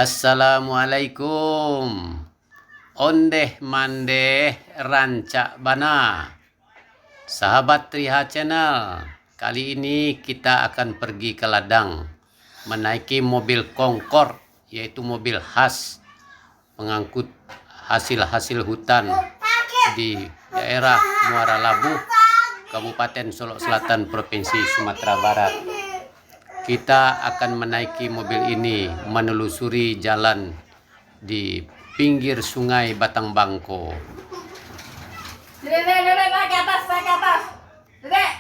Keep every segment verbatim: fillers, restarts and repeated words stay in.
Assalamualaikum. Ondeh mandeh rancak bana. Sahabat Triha Channel, kali ini kita akan pergi ke ladang, menaiki mobil kongkor, yaitu mobil khas pengangkut hasil-hasil hutan di daerah Muara Labuh, Kabupaten Solok Selatan, Provinsi Sumatera Barat. Kita akan menaiki mobil ini menelusuri jalan di pinggir Sungai Batang Bangko. Sini, Dek, Dek, Dek, naik ke atas, naik ke atas. Dek.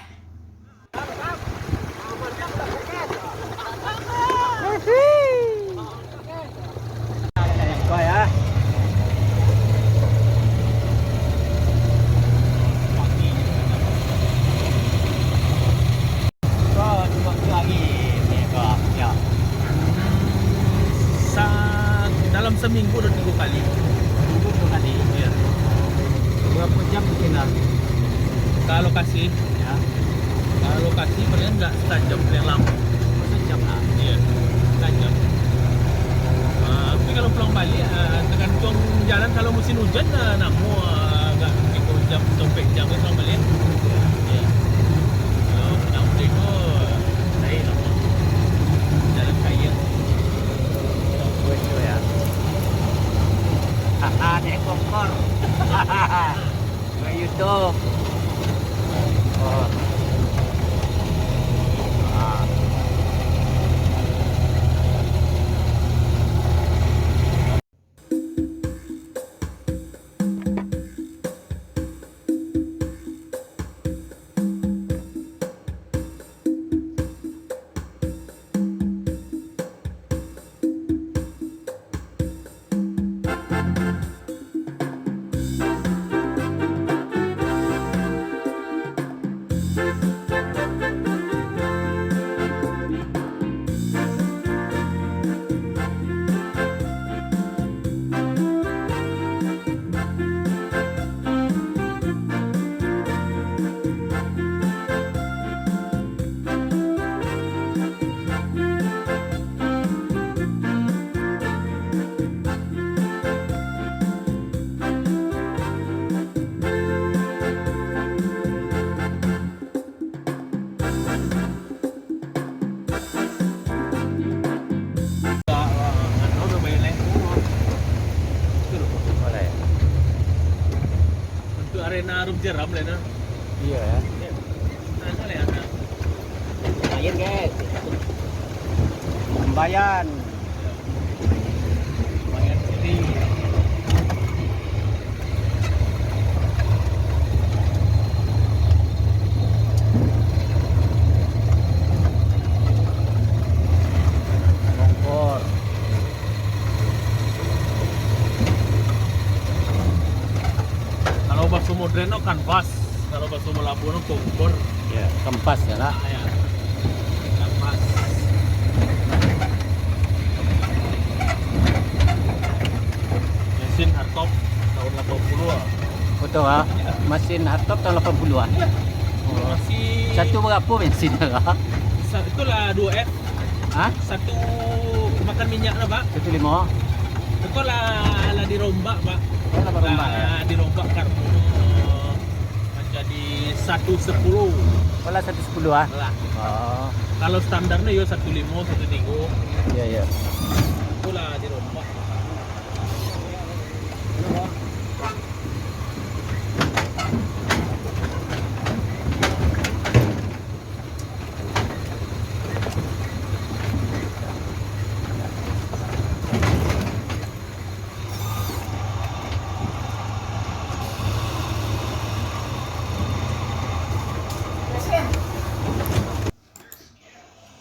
Sa-, dalam seminggu udah tiga kali. Seminggu tiga kali? Iya. Berapa jam di sana? Kalau kasih, ya. Kalau kasih paling enggak setengah jam paling lama. Oh, sejam lah. Iya, setengah jam. Ah, tapi kalau pulang balik, ah, tergantung jalan. Kalau musim hujan, ah, namo, ah, agak tiga jam sampai jam kan pulang balik. Iya. Kalau pulang balik tu, lain lah. Jalan kaya. Bagus tu ya. Haha, naik kompor. Buat YouTube. Oh. Ah. Untuk arena Arum Jeram lah, nah. Iya, ya. Iya. Nah, sana, nah. Lumayan, guys. Lumayan. Kompor. Kalau baso modern no kanvas. Kalau baso Malabu no kompor. Ya, kempas ya lah. Ah, ya. Kempas. Mesin hardtop tahun delapan puluh ah. Betul ah. Ya. Mesin hardtop tahun delapan puluh ah. Ya. Oh. Masih. Satu berapa bensin lah? Sa-, itulah dua F. Hah? Satu makan minyak lah, Pak. Satu limo. Betul lah, lah dirombak, Pak. Oh, lah barombak, ya? Lah dirombak karbo. Manjadi satu sepuluh. Oh, lah satu sepuluh, ah? Lah. Oh. Kalau standarnya yo satu limo, satu tigo. Iya, iya. Itulah dirombak.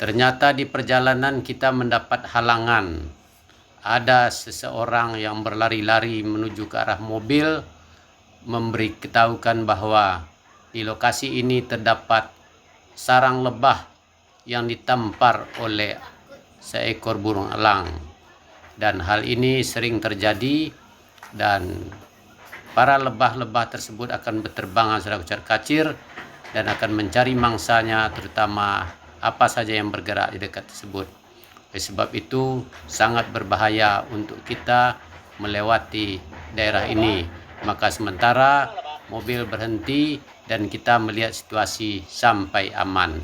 Ternyata di perjalanan kita mendapat halangan. Ada seseorang yang berlari-lari menuju ke arah mobil, memberitahukan bahwa di lokasi ini terdapat sarang lebah yang ditampar oleh seekor burung elang. Dan hal ini sering terjadi, dan para lebah-lebah tersebut akan berterbangan secara kucar-kacir dan akan mencari mangsanya, terutama apa saja yang bergerak di dekat tersebut. Oleh sebab itu, sangat berbahaya untuk kita melewati daerah ini. Maka sementara mobil berhenti dan kita melihat situasi sampai aman.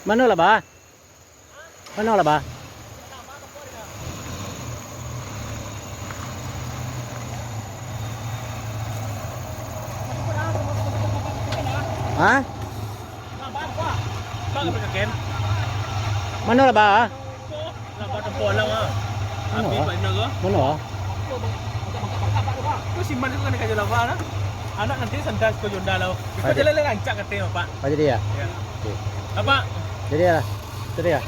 Mano lah, Bah? Mano lah, Bah? Hah? Mano lah, Bah? Mano, ah? Mano, ah? Anak nanti santai ko jonda lo. Iko jalan rancak kato Bapak. Jadi ya? Ya. Oke. Bapak. Jadi ya. Jadi ya.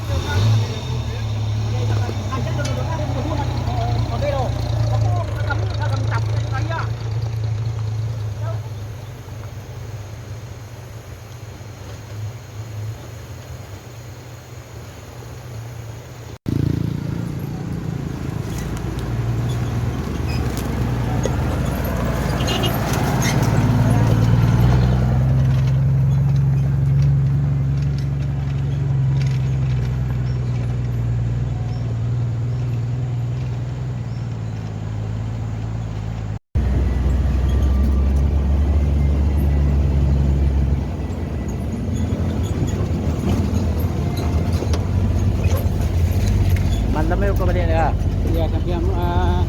Malam ni kau balik dah? Ya, sampai, ah,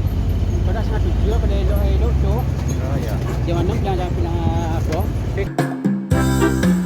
pada setengah tujuh, pada elok-elok tu. Oh, ya. Jam enam jangan, jangan pindah, apa? Okey.